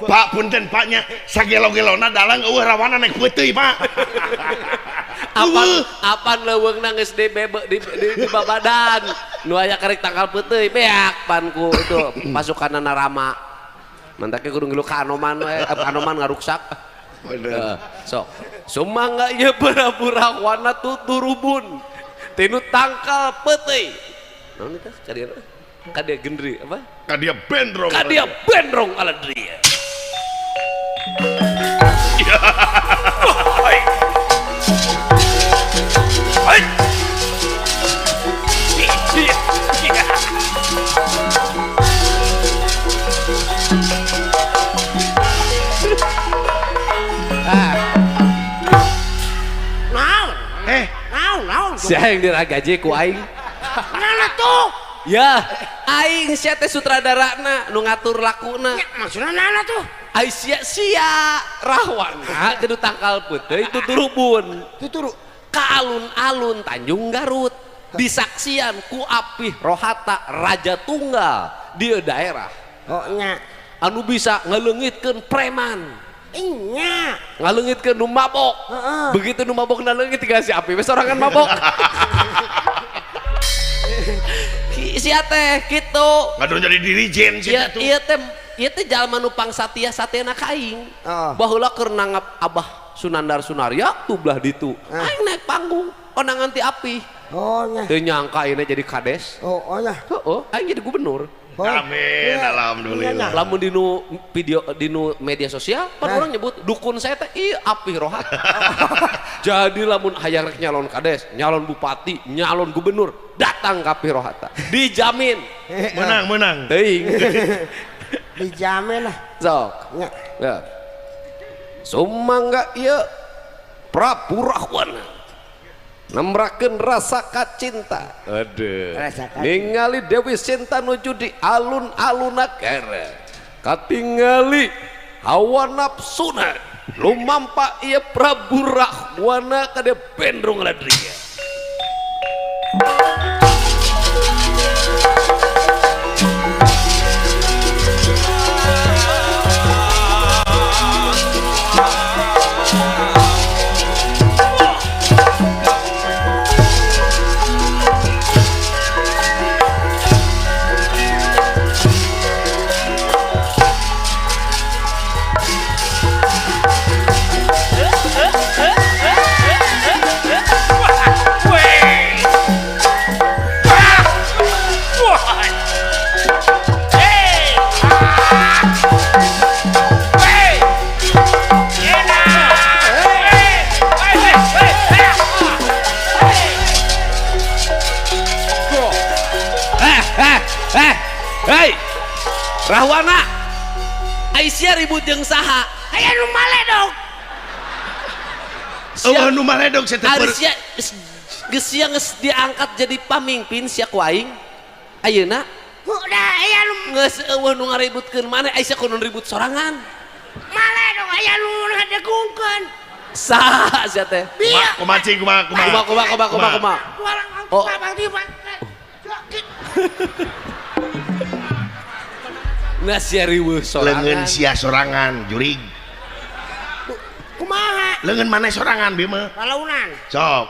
[SPEAKER 2] Pak punten paknya sagelo-gelona dalang eueuh rawana naik peuteuy Pak.
[SPEAKER 1] Apan apan leuweungna geus di di babadan. Nu aya karek tangkal peuteuy beak pan ku itu pasukanna Rama. Mantake kudu ngilu ka Anoman we, Anoman ngaruksak.
[SPEAKER 2] Bener.
[SPEAKER 1] Sok. Sumangga ieu Prabu Rahwana tuturubun tinu tangkal peuteuy. Naon eta ka dieu? Ka dia gendri apa?
[SPEAKER 2] Ka dia bendrong.
[SPEAKER 1] Ka dia bendrong aladria.
[SPEAKER 4] Naon? Naon, naon?
[SPEAKER 1] Sia yang diragaji ku aing.
[SPEAKER 4] Naon tuh?
[SPEAKER 1] Ya, aing sia teh sutradarana nu ngatur lakuna.
[SPEAKER 4] Ya, maksudna naon tuh?
[SPEAKER 1] Ai sia sia Rahwana kudu tangkal peuteuy tuturubun.
[SPEAKER 4] Tuturu
[SPEAKER 1] ka alun-alun Tanjung Garut disaksian ku Apih Rohata raja tunggal di daerah.
[SPEAKER 4] Oh nya.
[SPEAKER 1] Anu bisa ngaleungitkeun preman.
[SPEAKER 4] Nya.
[SPEAKER 1] Ngaleungitkeun nu mabok.
[SPEAKER 4] Heeh.
[SPEAKER 1] Begitu nu mabok naleungit tinggal si Apih we sorangan mabok. Sia teh kitu.
[SPEAKER 2] Ngaduh jadi dirijen sia tuh.
[SPEAKER 1] Ieu teh ieu teh jalma nu pangsatia satena ka aing. Baheula keur nanggap Abah Sunandar Sunarya tuh belah ditu. Aing naik panggung konangan ti Apih.
[SPEAKER 4] Oh nya.
[SPEAKER 1] Teu nyangka ayeuna jadi kades.
[SPEAKER 4] Oh, oh nya.
[SPEAKER 1] Heeh, aing jadi gubernur.
[SPEAKER 4] Oh.
[SPEAKER 2] Amin, alhamdulillah.
[SPEAKER 1] Lamun dinu video dinu media sosial pan orang nyebut dukun saya teh ieu Apih Rohat. Jadi lamun hayang rek nyalon kades, nyalon bupati, nyalon gubernur, datang ka Apih Rohata. Dijamin
[SPEAKER 2] menang, menang.
[SPEAKER 1] Teuing.
[SPEAKER 4] Dijamin lah.
[SPEAKER 1] Sok.
[SPEAKER 4] Nya.
[SPEAKER 1] Ya. Sumangga ieu Prabu Rahwana nembrakeun rasa kacinta. Aduh. Ningali Dewi Sinta nuju di alun-aluna kere. Katingali hawa nafsuna lumampa ieu Prabu Rahwana ka dia bendrong ladria. Hei, Rahwana, Aisyah ribut jeung saha?
[SPEAKER 4] Aya nu maledog.
[SPEAKER 2] Eueuh nu maledog sia teh.
[SPEAKER 1] Aisyah geus sia geus diangkat jadi pamimpin sia ku aing. Ayeuna
[SPEAKER 4] udah aya nu
[SPEAKER 1] geus eueuh nu ngaributkeun maneh, Aisyah kudu ribut sorangan.
[SPEAKER 4] Maledog aya nu ngadegungkeun.
[SPEAKER 1] Saha sia teh?
[SPEAKER 2] Kumaha cing kumaha
[SPEAKER 1] kumaha kumaha kumaha kumaha kumaha. Oh. Nah sia riweuh sorangan.
[SPEAKER 2] Leungeun sia sorangan jurig.
[SPEAKER 4] Kumaha?
[SPEAKER 2] Leungeun maneh sorangan bieu mah.
[SPEAKER 4] Palaunan.
[SPEAKER 2] Sok.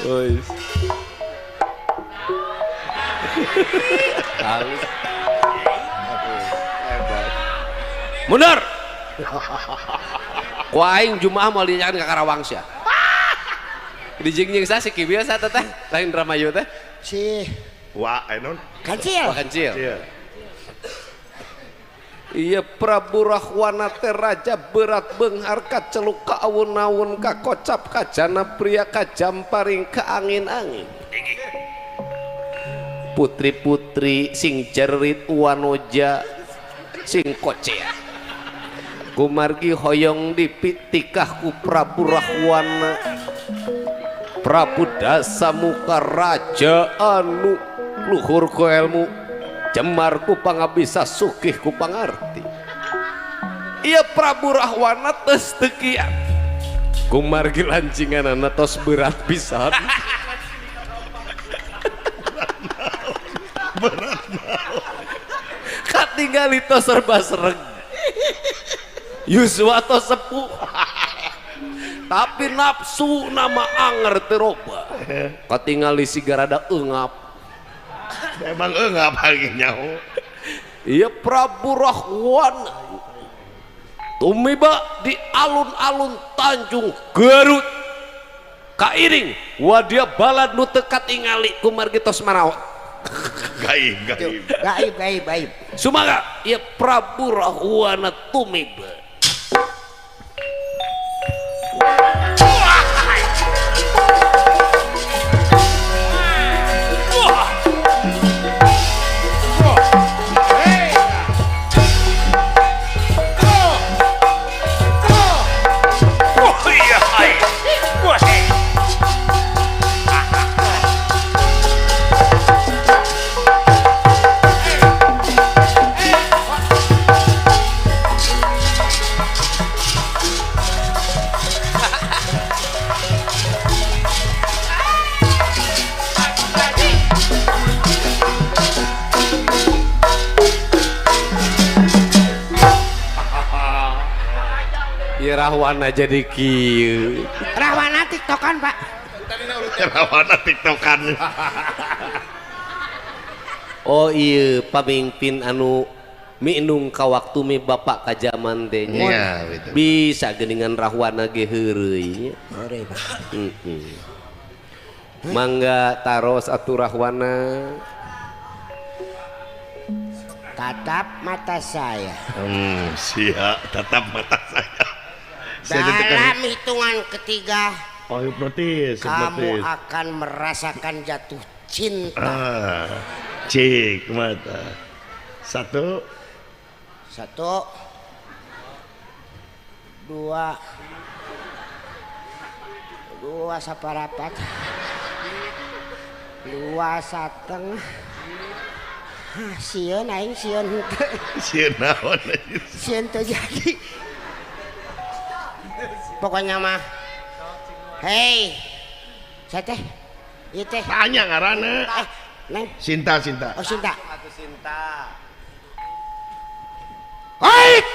[SPEAKER 1] Ois. Halus. Mundur. Ku aing Jumaah moal diajakan ka Karawang sia. Dijing-jing sa si Kibil sa teh lain drama ieu teh.
[SPEAKER 4] Si
[SPEAKER 2] Wa enon.
[SPEAKER 4] Kancil.
[SPEAKER 1] Wah kancil. Iya Prabu Rahwana teh raja berat beunghar kaceluk ka awun-awun ka kocap ka jana pria ka jamparing ka angin-angin. Putri-putri sing jerit wanoja sing kocea. Kumargi hoyong dipitikah ku Prabu Rahwana. Prabu Dasamuka raja anu luhur ku ilmu, jemar ku pangabisa, sugih ku pangarti. Iya Prabu Rahwana tos teu kiat. Kumargi lancinganana tos berat pisan.
[SPEAKER 2] Berat naon.
[SPEAKER 1] Katingali tos serba sereg. Yuswa tos sepuh. Tapi nafsu nama anger teu robah. Katingali sigarada eungap.
[SPEAKER 2] Emang eungap lagi nyaho.
[SPEAKER 1] Iya Prabu Rahwana tumiba di alun-alun Tanjung Garut. Kairing wadia balad nu teu katingali kumargi tos maraot.
[SPEAKER 2] Gaib gaib.
[SPEAKER 4] Gaib gaib gaib.
[SPEAKER 1] Sumaga ieu Prabu Rahwana tumiba. Rahwana jadi kieu.
[SPEAKER 4] Rahwana tiktokan, Pak.
[SPEAKER 2] Rahwana tiktokan.
[SPEAKER 1] Oh iya, pamimpin anu minung ka waktu mi bapak ka jaman teh nya.
[SPEAKER 2] Iya, gitu.
[SPEAKER 1] Bisa geuningan Rahwana ge heureuy nya.
[SPEAKER 4] Heureuy, Pak.
[SPEAKER 1] Heeh. Mangga taros atuh Rahwana.
[SPEAKER 4] Tatap mata saya.
[SPEAKER 2] Siap, tatap mata saya.
[SPEAKER 4] Dalam hitungan ketiga,
[SPEAKER 2] oh, hipnotis,
[SPEAKER 4] kamu akan merasakan jatuh cinta.
[SPEAKER 2] Cik mata. Satu.
[SPEAKER 4] Satu. Dua. Dua saparapat. Dua satengah. Sieun aing sieun henteu.
[SPEAKER 2] Sieun naon?
[SPEAKER 4] Sieun teu jadi. Pokoknya mah hei, saya teh ieu teh
[SPEAKER 2] tanya ngaranna.
[SPEAKER 4] Neng.
[SPEAKER 2] Sinta, Sinta.
[SPEAKER 4] Oh, Sinta.
[SPEAKER 3] Atuh Sinta.
[SPEAKER 4] Hai.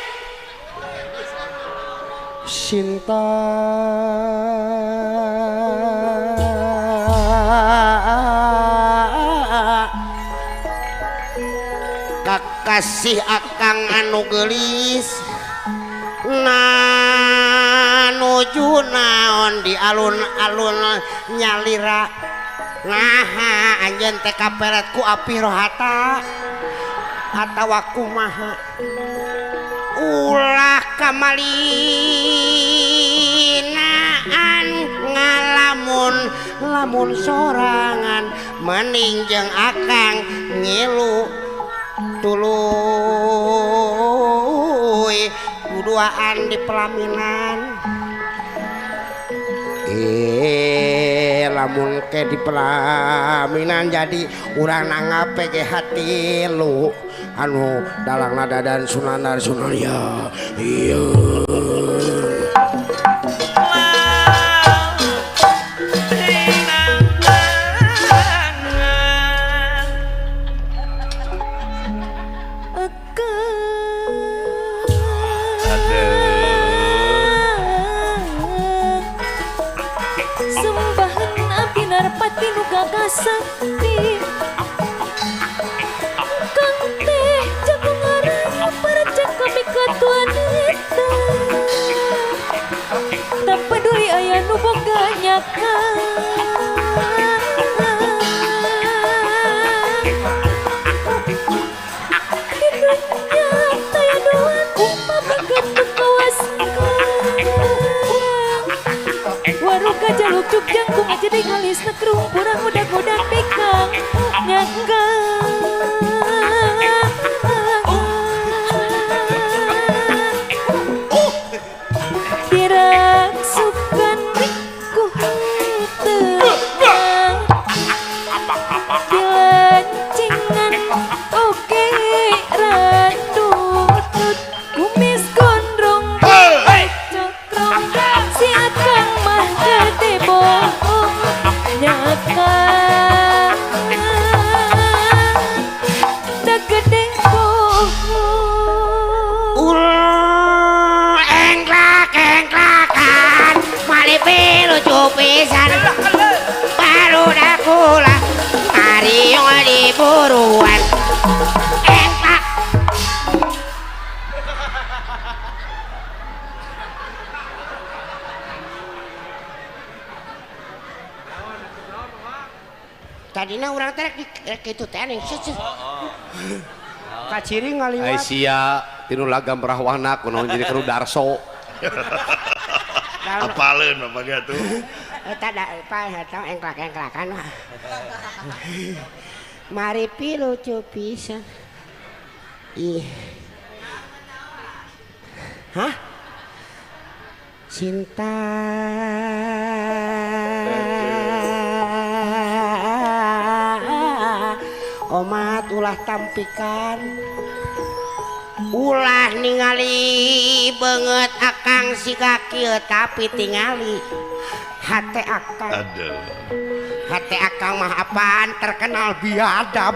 [SPEAKER 4] Sinta kakasih akang anu geulis nuju naon di alun-alun nyalira naha anjeun teh kaperet ku api rohata atawa kumaha ulah kamalinaan ngalamun lamun sorangan mending jeung akang ngilu tuluy duaan di pelaminan. Lamun ke di pelaminan jadi urang nanggap ge hati lu anu dalang nada dan Sunandar Sunarya. Iya.
[SPEAKER 6] Sakti kang teh jago ngarang para cek kami katuanita.
[SPEAKER 4] Ul engklak engklakan malipi lucu pisan baru dah pula mariung di buruan engklak. Tadina urang teh rek kitu teh ning kaciri ngaliwat.
[SPEAKER 1] Ai sia tinu lagam rahwana kunaon jadi keru Darso.
[SPEAKER 2] Apaleun bapak ge atuh.
[SPEAKER 4] Eta da pa eta engklak-engklakan mah. Maripi lucu pisan. Ih. Hah? Cinta omat ulah tampikan ulah ningali banget akang si kaki tapi tingali hate akang.
[SPEAKER 2] Aduh.
[SPEAKER 4] Hate akang mah apaan terkenal biadab.